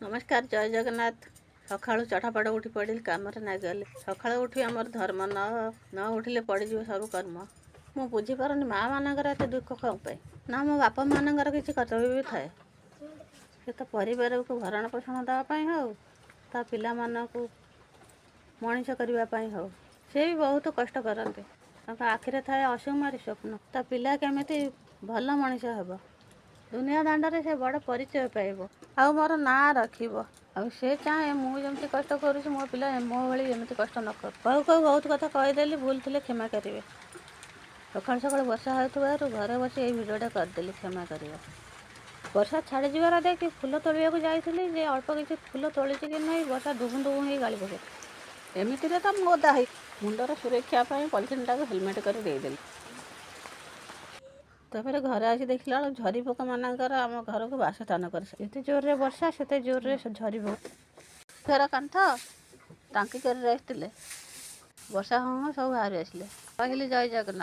ନମସ୍କାର, ଜୟ ଜଗନ୍ନାଥ। ସକାଳୁ ଚଟାପଟ ଉଠି ପଡ଼ିଲି, କାମରେ ନାଗିଗଲି। ସକାଳୁ ଉଠି ଆମର ଧର୍ମ, ନ ନ ଉଠିଲେ ପଡ଼ିଯିବ ସବୁ କର୍ମ। ମୁଁ ବୁଝିପାରୁନି, ମା ମାନଙ୍କର ଏତେ ଦୁଃଖ କ'ଣ ପାଇଁ? ନା ମୋ ବାପା ମାନଙ୍କର କିଛି କର୍ତ୍ତବ୍ୟ ବି ଥାଏ। ସେ ତ ପରିବାରକୁ ଭରଣ ପୋଷଣ ଦେବା ପାଇଁ ହଉ, ତା ପିଲାମାନଙ୍କୁ ମଣିଷ କରିବା ପାଇଁ ହଉ, ସେ ବି ବହୁତ କଷ୍ଟ କରନ୍ତି। ତାଙ୍କ ଆଖିରେ ଥାଏ ଅସୁମାରୀ ସ୍ୱପ୍ନ, ତା ପିଲା କେମିତି ଭଲ ମଣିଷ ହେବ, ଦୁନିଆ ଦାଣ୍ଡରେ ସେ ବଡ଼ ପରିଚୟ ପାଇବ ଆଉ ମୋର ନାଁ ରଖିବ। ଆଉ ସେ ଚାହେଁ ମୁଁ ଯେମିତି କଷ୍ଟ କରୁଛି, ମୋ ପିଲା ମୋ ଭଳି ଏମିତି କଷ୍ଟ ନ କରୁ। କହୁ କହୁ ବହୁତ କଥା କହିଦେଲି, ଭୁଲ ଥିଲେ କ୍ଷମା କରିବେ। ସକାଳୁ ସକାଳୁ ବର୍ଷା ହେଉଥିବାରୁ ଘରେ ବସି ଏଇ ଭିଡ଼ିଓଟା କରିଦେଲି, କ୍ଷମା କରିବ। ବର୍ଷା ଛାଡ଼ିଯିବାର ଦେଖି ଫୁଲ ତୋଳିବାକୁ ଯାଇଥିଲି ଯେ, ଅଳ୍ପ କିଛି ଫୁଲ ତୋଳିଛି କି ନାହିଁ, ବର୍ଷା ଦୁବୁଁ ଦୁବୁଁ ହେଇ ଗାଳି ପକେଇ। ଏମିତିରେ ତ ମୁଁ ଓଦା ହେଇ ମୁଣ୍ଡର ସୁରକ୍ଷା ପାଇଁ ପଲିଥିନ୍ଟାକୁ ହେଲମେଟ୍ କରି ଦେଇଦେଲି। ତାପରେ ଘରେ ଆସି ଦେଖିଲା ବେଳକୁ ଝରି ପୋକମାନଙ୍କର ଆମ ଘରକୁ ବାସସ୍ଥାନ କରି, ଯେତେ ଜୋରରେ ବର୍ଷା ସେତେ ଜୋରରେ ଝରି ପୋକ। ଘର କାନ୍ଥ ଟାଙ୍କି କରି ରହିଥିଲେ, ବର୍ଷା ହଉ ହଉ ସବୁ ବାହାରି ଆସିଲେ। କହିଲି ଜୟ ଜଗନ୍ନାଥ।